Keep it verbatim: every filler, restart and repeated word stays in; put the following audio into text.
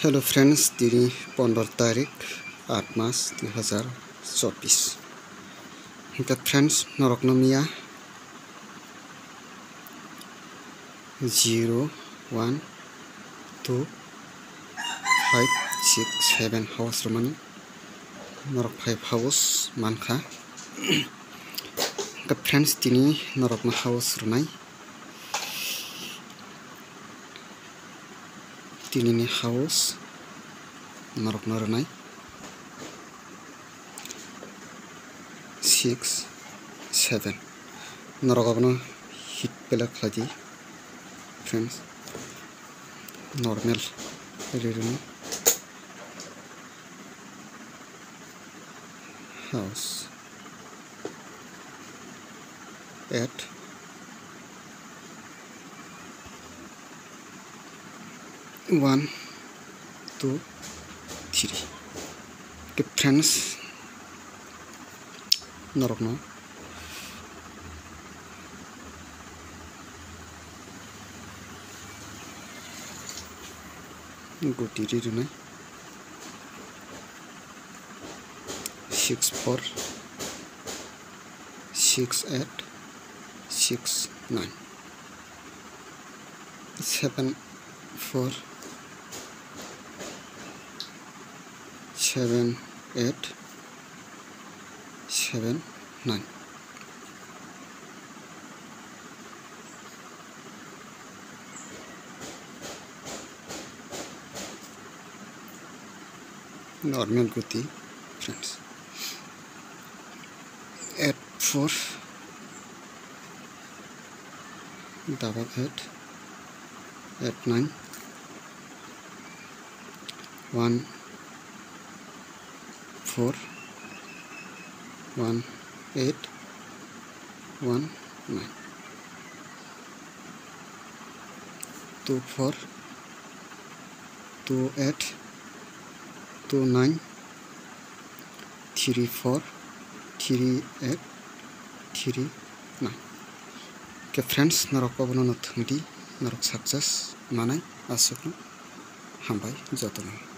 Hello friends, tini pondro tarik, aat mas, dui hazar chobbish. Hingke friends, norokno miya zero, one, two, five, six, seven house rwmani. Norok five house mankha. Hingke friends, tini norokno house rwnai. Tinini house norokno rwnai six, seven. Norok abono hit pela khlai di, friends. Normal ri rwno. House. Eight. One, two, three. Ke friends, norokno guti ri rwnai. Six four, six eight, six nine, seven four, seven eight, seven nine. Normal guti, friends. Eight four, double eight, eight nine, one four, one eight, one nine, two four, two eight, two nine, three four, three eight, three nine. Ke friends, norok obono no thwngdi, norok success manai aswkno. Hambai jotono.